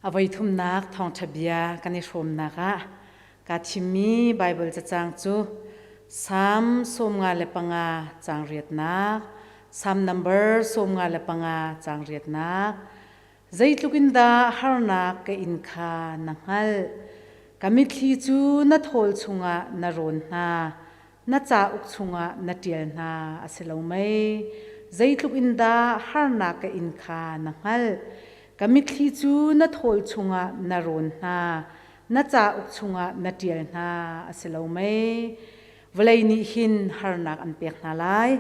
A voithumnak thawngṭha bia kan i hrawmnak ah kaa thimmi Baibal cacang cu Salm 55 caang riatnak, Salm number 55 caang riatnak, Zeitluk in dah harnak ka in kha na hngalh. Ka mitthli cu na thawl chungah na rawn hna, na cauk chungah na ṭial hna a si lo mei? Zeitluk in dah harnak ka in kha na hngalh. Ka mitthli cu na thawl chungah na rawn hna, na cauk chungah na ṭial hna a si lo mei? Vawlei nih hin harnak an pek hna lai,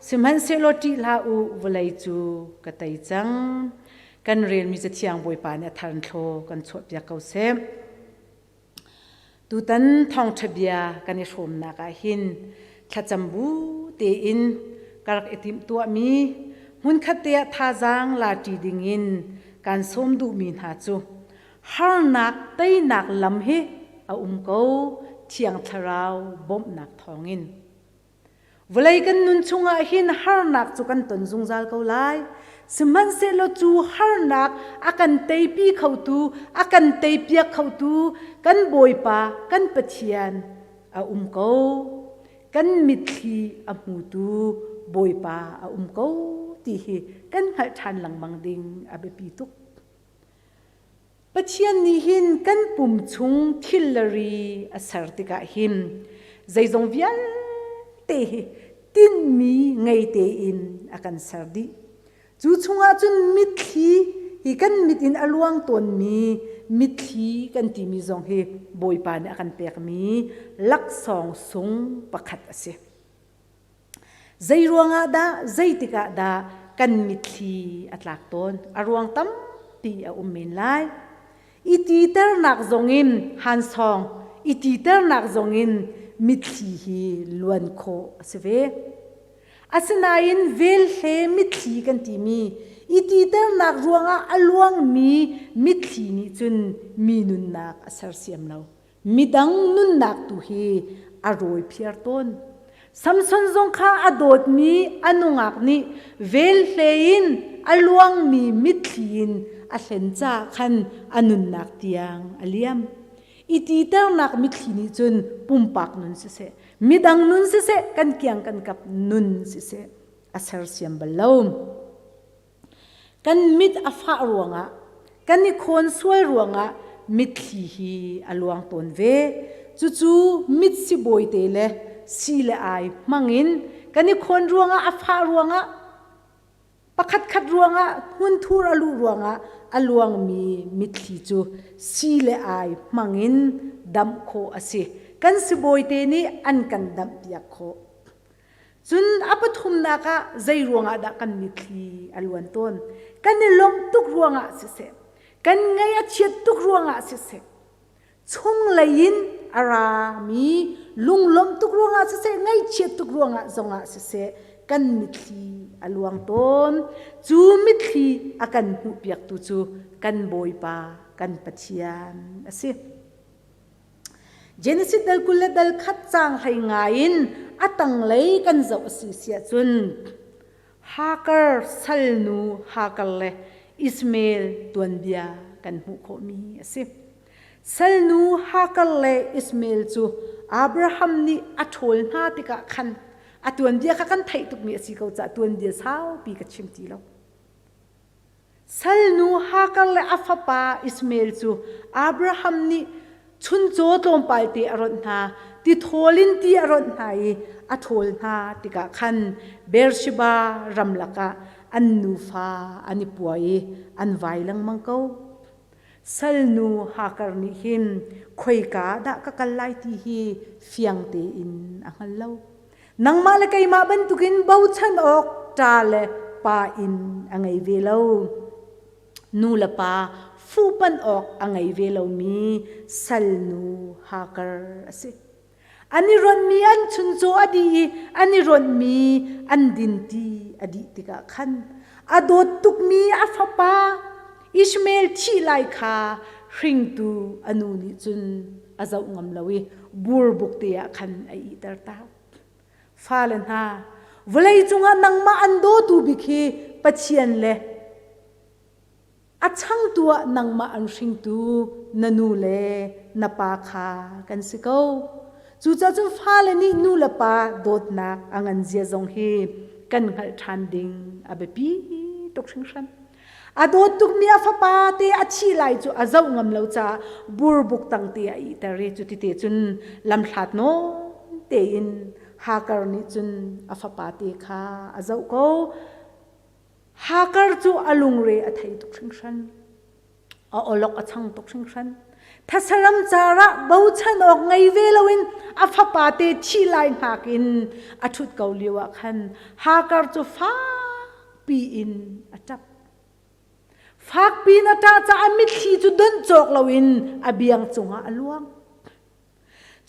sihmanhsehlaw ṭih hlah u, vawlei cu ka tei cang. Kan relmi Cathiang Bawipa nih a thar in thlaw kan chuahpiak ko seh. Tutan thawngṭha bia kan i hrawmnak ah hin thlacam bu tein ka rak i timhtuahmi hmunkhat te ah thazaang la ṭi dingin kaan sawm duhmi hna cu harnak teinak lam hi a um ko Thiang Thlarau bawmhnak thawngin. Vawlei kan nun chungah hin harnak cu kan ton zungzal ko lai. Sihmanhsehlaw cu harnak a kan teipi khotu, a kan teipiak khotu kan Bawipa, kan Pathian a um ko. Kan mitthli a hmutu Bawipa a um ko ti hi kan hngalh ṭhan lengmang ding a biapi tuk. Pathian nih hin kan pum chung thil le ri a ser tikah hin zeizong vialte hi tinhmi ngei tein a kan ser dih. Cu chungah cun mitthli hi kan mit in a luang tawnmi mitthli kan timi zong hi Bawipa nih a kan pekmi laksawng sung pakhat a si. Zei ruangah dah, zeitik ah dah kan mitthli a tlak tawn? A ruang tampi a um men lai. I titernak zongin hansawng, i titernak zongin mitthli hi luan khawh a si ve. Asinain velhle mitthli kan timi i titernak ruangah a luangmi mitthli nih cun mi nunnak a sersiam lo. Midang nunnak tu hi a rawi phiar tawn. Samson zong kha a dawtmi a nungak nih velhle in a luangmi mitthli in a hlen caah khan a nunnak tiang a liam. I titernak mitthli nih cun pumpak nun siseh, midang nun siseh, kan kiang kan kap nun siseh a sersiam bal lo. Kan mit a fah ruangah, kan i khawn sual ruangah mitthli hi a luang tawn ve. Cucu mit sibawi te le si le ai hmangin kan i khawn ruangah a fah ruangah pakhatkhat ruangah hmunthur a luh ruangah a luangmi mitthli cu si le ai hmangin damh khawh a si. Kan sibawi te nih an kan damhpiak khawh. Cun a pathumnak ah zei ruangah dah kan mitthli a luan tawn? Kan i lawmh tuk ruangah siseh, kan ngaih a chiat tuk ruangah siseh, chunglei in a rami lunglawmh tuk ruangah siseh, ngaihchiat tuk ruangah zongah siseh, kan mitthli a luang tawn. Cu mitthli a kan hmuhpiaktu cu kan Bawipa, kan Pathian a si. Genesis dal 20 le dal khat caang hlei ngai in a tanglei kan zoh a si siah cun Hagar salnu Hagar le Ishmael tuanbia kan hmuh khawhmi a si. Salnu Hagar le Ishmael cu Abraham nih a ṭhawl hna tikah khan a tuanbia kha kan theih tukmi a si ko caah tuanbia saupi ka chim ti lo. Salnu Hagar le a fapa Ishmael cu Abraham nih chuncaw tlawmpal te a ronh hna, tithawl in ti a ronh hna i a ṭhawl hna tikah khan Beersheba ramlak ah an nufa an i puai i an vai lengmang ko. Salnu Hagar nih hin khoika dah ka kal lai ti hi fiang tein a hngal lo. Nangmah le keimah bantukin bochan awk ṭa le pa inn a ngei ve lo. Nu le pa fuhpanh awk a ngei ve lomi salnu Hagar a si. An i ronhmi an chuncaw a dih i an i ronhmi an dinti a dih tikah khan a dawt tukmi a fapa Ishmael thih lai kha hringtu a nu nih cun a zoh ngam lo i burbuk te ah khan a ihter ta. Fale hna, vawlei cungah nangmah an dawtu bik hi Pathian le A changtu ah nangmah an hringtu na nu le na pa kha kan si ko. Cucaah cun fale nih nu le pa dawtnak a ngan zia zong hi kan hngalh ṭhan ding a biapi tuk hringhran. A dawt tukmi a fapa te a thih lai cu a zoh ngam lo caah burbuk tang te a ihter i cuti te cun lamhlat nawn tein Hakar nih cun a fapa te kha a zoh ko. Hakar cu a lungre a thei tuk hringhran. A awlok a chang tuk hringhran. Thasaram carah bochan awk ngei ve loin a fapa te thih lai hngak in a ṭhut ko lio ah khan Hakar cu fakpi in a ṭap. Fakpi in a ṭah caah a mitthli cu donh cawk loin a biang cungah a luang.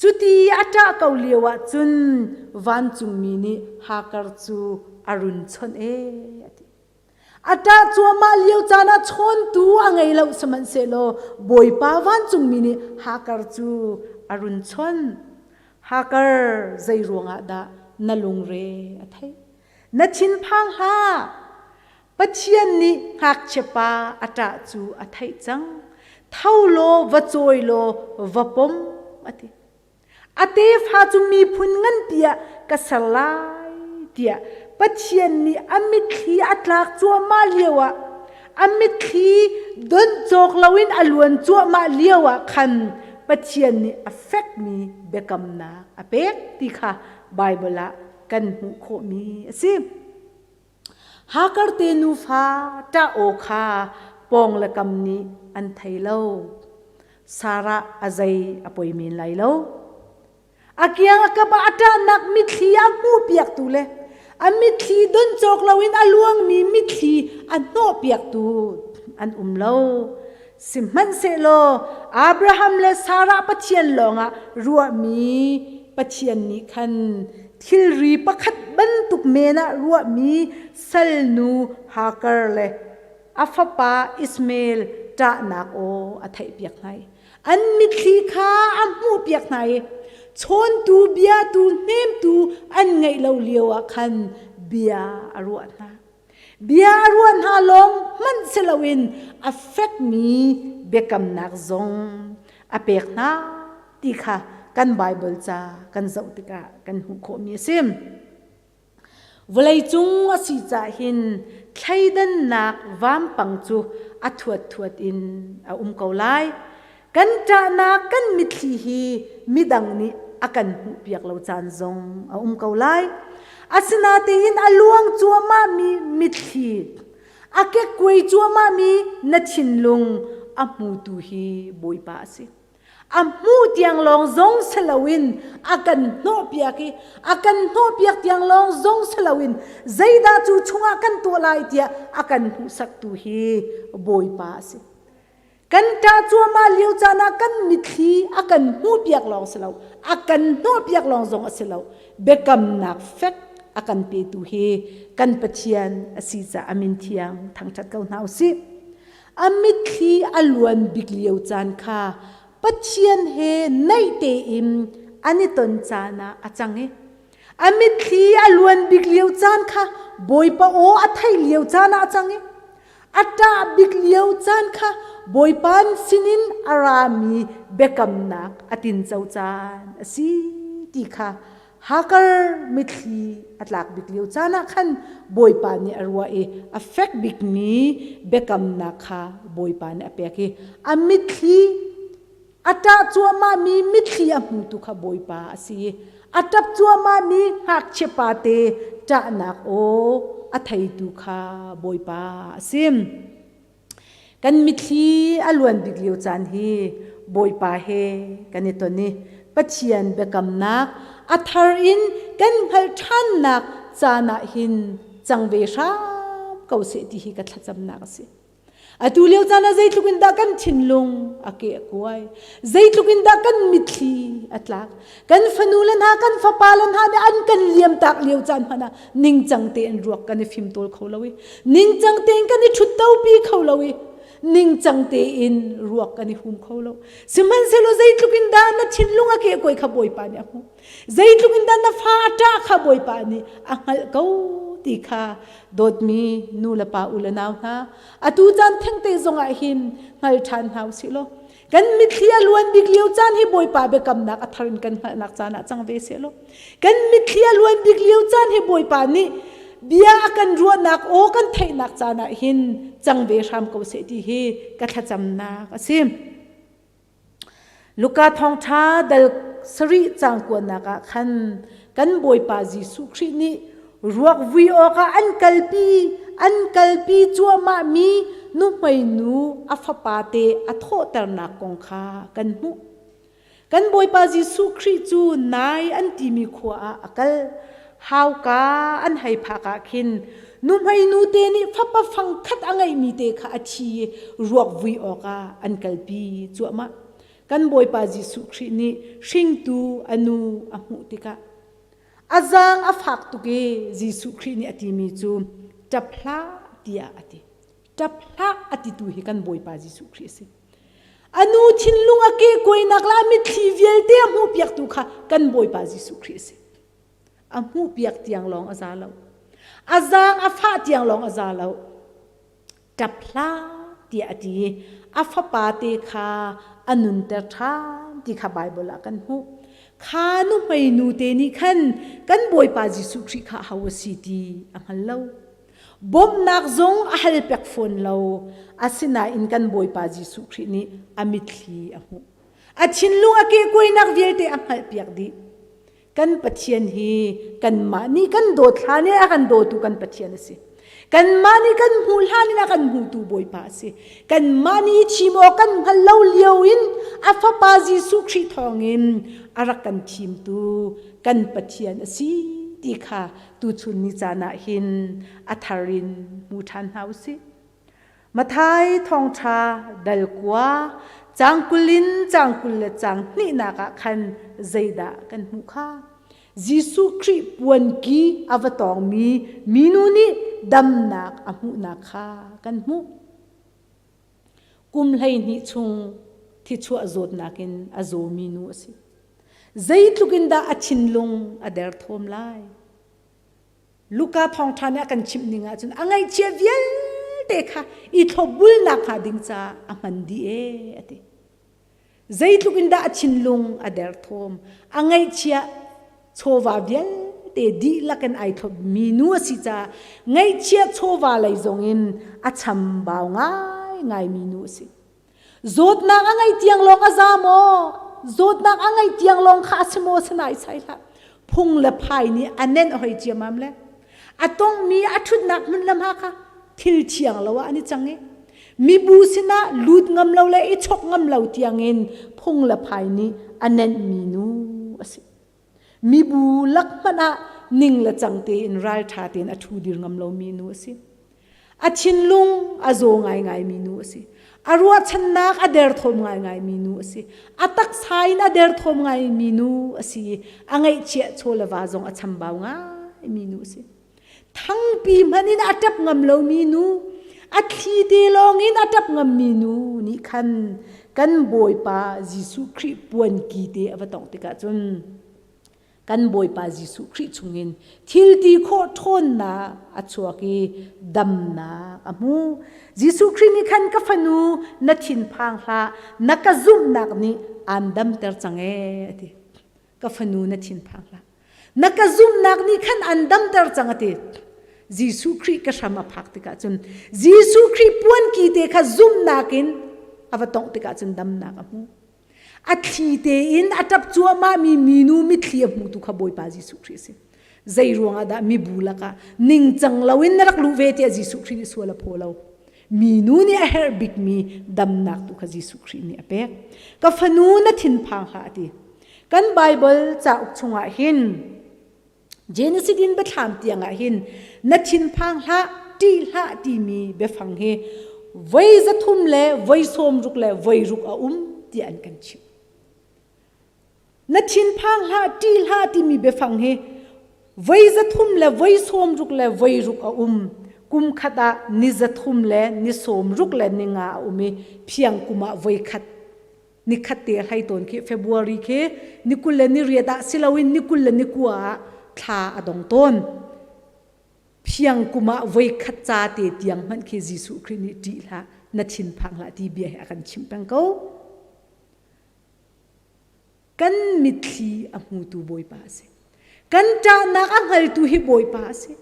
Cuti a ṭah ko lio ah cun vancungmi nih Hakar cu a run chawnh ee a ti. A ṭah cuahmah lio caan ah chawntu a ngei lo sihmanhsehlaw Bawipa vancungmi nih Hakar cu a run chawnh. Hakar zei ruangah dah na lungre a theih? Na thinphang hlah. Pathian nih ngakchiapa a ṭah cu a theih cang. Tho law va cawi law va pom a ti. A tefa cu miphun nganpi ah ka ser lai tiah Pathian nih a mitthli a tlak cuahmah lioah a mitthli donh cawk loin a luan cuahmah lioah khan Pathian nih a fekmi biakamnak a pek ti kha Baibal ah kan hmuh khawhmi a si. Hakar te nufa ṭah aw kha pawng le kam nih an thei lo. Sarah a zei a poi men lai lo. A kiang a kap ah a ṭahnak mitthli a hmuhpiaktu le a mitthli don cawk loin a luangmi mitthli a hnawhpiaktu an um lo. Sihmanhsehlaw Abraham le Sarah Pathian lawngah ruahmi Pathian nih khan thilri pakhat bantuk men ah ruahmi salnu Hagar le a fapa Ishmael ṭahnak aw a theihpiak hna i an mitthli kha a hmuhpiak hna i chawntu biatu hnemtu an ngeih lo lio ah khan bia a ruah hna. Bia a ruah hna lawng hmanh si loin a fekmi biakamnak zong a pek hna ti kha kan Baibal ca kan zoh tikah kan hmuh khawhmi a si. Vawleicung a si cah hin thleidannak vampang cu a thuat thuat in a um ko lai. Kan ṭahnak kan mitthli hi midang nih a kan hmuhpiak lo caan zong a um ko lai. Asinain a luang cuahmahmi mitthli, a kekkuai cuahmahmi na thinlung a hmutu hi Bawipa a si. A hmuh tiang lawng zong si loin a kan hnawhpiak i a kan hnawhpiak tiang lawng zong si loin zeidah cu chungah kan tuah lai tiah a kan hmuhsaktu hi Bawipa a si. Kan ṭah cuahmah lio caan ah kan mitthli a kan hmuhpiak lawng si lo, a kan hnawhpiak lawng zong a si lo. Biakamnak fek a kan petu hi kan Pathian a si caah a min thiang thangṭhat ko hna u sih. A mitthli a luan bik lio caan kha Pathian he naih tein an i ton caan ah a cang i a mitthli a luan bik lio caan kha Bawipa aw a theih lio caan ah a cang i A ṭah bik lio caan kha Bawipa sinin a rami biakamnak a tinco caan a si ti kha Hagar mitthli a tlak bik lio caan ah khan Bawipa nih a ruah i a fek bikmi biakamnak kha Bawipa nih a pek i a mitthli A ṭah cuahmahmi mitthli a hmutu kha Bawipa a si i a ṭap cuahmahmi ngakchia pate ṭahnak aw a theitu kha Bawipa a si. Kan mitthli a luan bik lio caan hi Bawipa he kan i ton i Pathian biakamnak a thar in kan hngalh ṭhannak caan ah hin cang ve hram ko seh ti hi ka thlacamnak a si. Atu lio caan ah zeitluk in dah kan thinlung a ke a kuai, zeitluk in dah kan mitthli a tlak. Kan fanu le hna, kan fapa le hna nih an kan liamtak lio caan hmanh ah ningcang tein ruak kan i fimtawl kho lo i ningcang tein kan i ṭhuttopi kho lo i ningcang tein ruak kan i hum kho lo. Sihmanhsehlaw zeitluk in dah na thinlung a ke kuai kha Bawipa nih a hmuh. Zeitluk in dah na fa a ṭah kha Bawipa nih a hngalh ko ti kha dawtmi nu le pa u le nau hna atu caan thengte zongah hin hngal ṭhan hna usih law kan mitthli a luan bik lio caan hi Bawipa biakamnak a thar in kan hngalhnak caan ah cang ve seh law kan mitthli a luan bik lio caan hi Bawipa nih bia a kan ruahnak aw kan theihnak caan ah hin cang ve hram ko seh ti hi ka thlacamnak a si. Luka thawngṭha dal sarih caang kuanak ah khan kan Bawipa Jesuh Khrih nih ruak vui awkah an kalpi an kalpi cuahmahmi nuhmeinu a fapate a thawhternak kong kha kan hmuh. Kan Bawipa Jesuh Khrih cu nai an timi khua ah a kal. Hauka an hei phak ah khin nuhmeinu te nih fapa fangkhat a ngeihmi te kha a thi i ruak vui awkah an kalpi cuahmah. Kan Bawipa Jesuh Khrih nih hringtu a nu a hmuh tikah a zaang a fak tuk i Jesuh Khrih nih a timi cu ṭap hlah tiah a ti. Ṭap hlah a titu hi kan Bawipa Jesuh Khrih a si. A nu thinlung a kehkuainak le a mitthli vialte a hmuhpiaktu kha kan Bawipa Jesuh Khrih a si. A hmuhpiak tiang lawng a za lo. A zaang a fah tiang lawng a za lo. Ṭap hlah tiah a ti i a fapa te kha a nunter ṭhan ti kha Baibal ah kan hmuh. Kha nuhmei nu te nih khan kan Bawipa Jesuh Khrih kha aho a si ti a hngal lo. Bawmhnak zong a hal pek fawn lo. Asinain kan Bawipa Jesuh Khrih nih a mitthli a hmuh. A thinlung a kehkuainak vialte a hngalhpiak dih. Kan Pathian hi kanmah nih kan dawt hlan in a kan dawtu kan Pathian a si. Kanmah nih kan hmuh hlan in a kan hmutu Bawipa a si. Kanmah nih thim awk kan hngal lo lio in a Fapa Jesuh Khrih thawngin a rak kan thimtu kan Pathian a si ti kha tuchun ni caan ah hin a thar in hmu ṭhan hna u sih. Mathai thawngṭha dal kua caang 20 in caang 22 nak ah khan zeidah kan hmuh kha? Jesuh Khrih puanki a va tawngmi minu nih damnak a hmuhnak kha kan hmuh. Kum 12 chung thichuah zawtnak in a zawmi nu a si. Zeitluk in dah a thinlung a derthawm lai? Luka thawngṭha nih a kan chimh ning ahcun a ngaihchia vialte kha i thlopbulnak hnga ding caah a hman dih ee a ti. Zeitluk in dah a thinlung a derthawm, a ngaihchia chawva vialte dihlak in ai thlop mi nu a si caah ngaihchia chawva lei zong in a chambau ngaingai mi nu a si. Zawtnak a ngeih tiang lawng a za maw? Zawtnak a ngeih tiang lawng kha a si maw? Sanai sai hlah. Phung le phai nih a nenh hoi ciamam le a tongmi a ṭhutnak hmun le hma kha thil thiang lo ah an i cang i mibu sinah lut ngam lo le i chok ngam lo tiangin phung le phai nih a nenhmi nu a si. Mibu lak hmanh ah ning le cang tein ralṭha tein a ṭhu dir ngam lomi nu a si. A thinlung a zaw ngaingaimi nu a si. A ruahchannak a derthawm ngaingaimi nu a si. A taksa in a derthawm ngaimi nu a si i a ngaihchiah chaw le va zong a chambau ngaimi nu a si. Thangpi hmanh in a ṭap ngam lomi nu, a thli te lawng in a ṭap ngammi nu nih khan kan Bawipa Jesuh Khrih puanki te a va tongh tikah cun kan Bawipa Jesuh Khrih chungin thil ti khawh ṭhawnnak a chuak i damnak a hmu. Jesuh Khrih nih khan ka fanu na thinphang hlah, na ka zumhnak nih aan damter cang ee a ti. Ka fanu na thinphang hlah. Na ka zumhnak nih khan an damter cang a ti. Jesuh Khrih ka hram a phak tikah cun Jesuh Khrih puanki te kha zumhnak in a va tongh tikah cun damnak a hmu. A thli tein a ṭap cuahmahmi minu mitthli a hmutu kha Bawipa Jesuh Khrih a si. Zei ruangah dah mibu lakah ningcang loin na rak luh ve tiah Jesuh Khrih nih sual a phaw lo. Minu nih a herh bikmi damnak tu kha Jesuh Khrih nih a pek. Ka fanu na thinphang hlah a ti. Kan Baibal cauk chungah hin Genesis in biathlam tiangah hin na thinphang hlah, ṭih hlah timi biafang hi voi 300 le voi 60 le voi ruk a um tiah an kan chimh. Na thinphang hlah, ṭih hlah timi biafang hi voi 300 le voi 60 le voi ruk a um. Kum khat ah ni 300 le ni 60 le ni nga a um i phiang kum ah voi khat nikhat te hlei tawn khi February khi ni 28 ah siloin ni 29 ah thla a dong tawn. Phiang kum ah voikhat ca te tiang hmanh khi Jesuh Khrih nih ṭih hlah, na thinphang hlah ti bia hi a kan chimh peng ko. Kan mitthli a hmutu Bawipa a si. Kan ṭahnak a hngaltu hi Bawipa a si.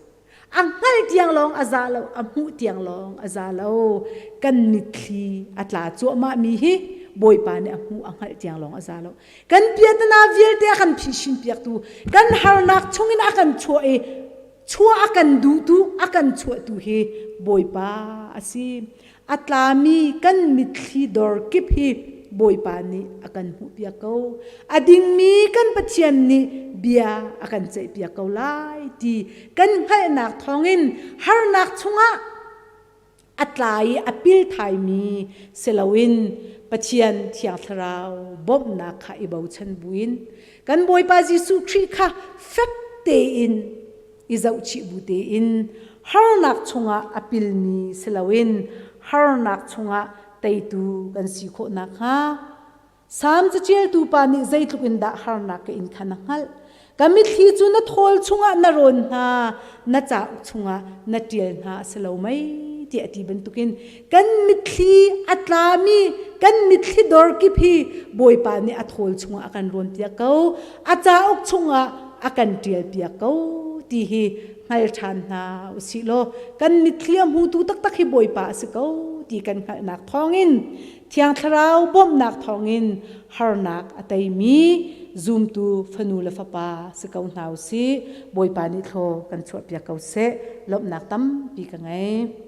A hngalh tiang lawng a za lo, a hmuh tiang lawng a za lo. Kan mitthli a tla cuahmah mi hi Bawipa nih a hmuh a hngalh tiang lawng a za lo. Kan piatana vialte a kan phisin piaktu, kan harnak chungin a kan chuah i chuah a kan duhtu, a kan chuahtu hi Bawipa a si. A tlami kan mitthli dor kip hi Bawipa nih a kan hmuhpiak ko. A dingmi kan Pathian nih bia a kan ceihpiak ko lai ti kan hngalhnak thawngin harnak chungah a tla i a pil thaimi si loin Pathian Thiang Thlarau bawmhnak kha i bochan buin kan Bawipa Jesuh Khrih kha fek tein i zohchih bu tein harnak chungah a pilmi si loin harnak chungah teitu kan si khawh nakhnga Salm caṭialtu pa nih zeitluk in dah harnak ka in kha na hngalh. Ka mitthli cu na thawl chungah na rawn hna, na cauk chungah na ṭial hna a si lo mei tiah a ti bantukin kan mitthli a tlami kan mitthli dor kip hi Bawipa nih a thawl chungah a kan rawnpiak ko, a cauk chungah a kan ṭialpiak ko ti hi hngal ṭhan hna usih law kan mitthli a hmutu taktak hi Bawipa a si ko ti kan hngalhnak thawngin Thiang Thlarau bawmhnak thawngin harnak a teimi zumtu fanu le fapa si ko hna usih. Bawipa nih thlaw kan chuahpiak ko seh. Lawmhnak tampi ka ngei.